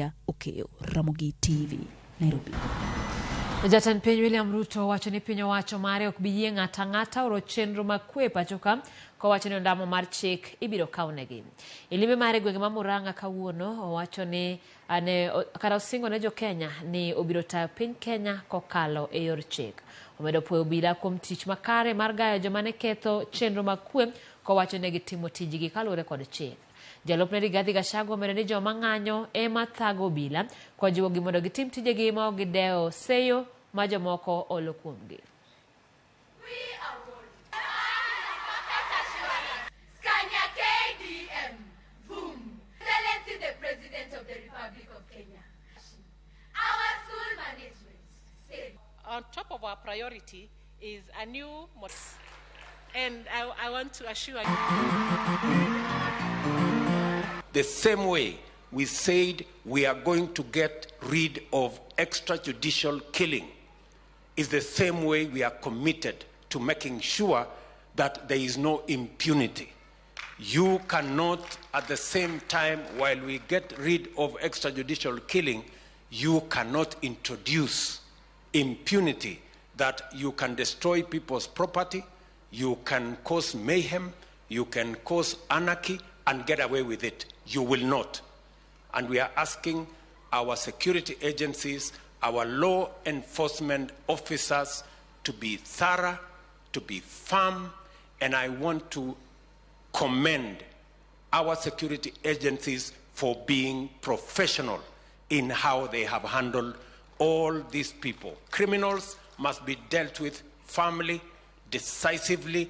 Okeyo, Ramogi TV, Nairobi. Jatend piny William Ruto wacho ni piny owacho mare ok bi yie ng'ato ang'ata oro chenro mag kwe e pacho ka kowacho ni ondamo mar chik ibiro kawnegi. E limbe mare e gwenge ma Murang'a kawuono owacho ni ane kata osingo ne jo Kenya ni obiro tayo piny Kenya kokalo e yor chik. Omedo puoyo obila kuom tich makare mar gayo joma ne ketho chenro mag kwe kowacho ni gitimo tijgi kaluwore kod chik. Jalupne Rigathi Gachagua omedo ni joma ng'anyo ema thago obila kojiwogi mondo gitim tijegi ma ok gidewo seyo ma jomoko olo kuomgi. On top of our priority is a new and I want to assure you. The same way we said we are going to get rid of extrajudicial killing is the same way we are committed to making sure that there is no impunity. You cannot, at the same time, while we get rid of extrajudicial killing, you cannot introduce impunity that you can destroy people's property, you can cause mayhem, you can cause anarchy and get away with it. You will not. And we are asking our security agencies, our law enforcement officers to be thorough, to be firm, and I want to commend our security agencies for being professional in how they have handled all these people. Criminals must be dealt with firmly, decisively,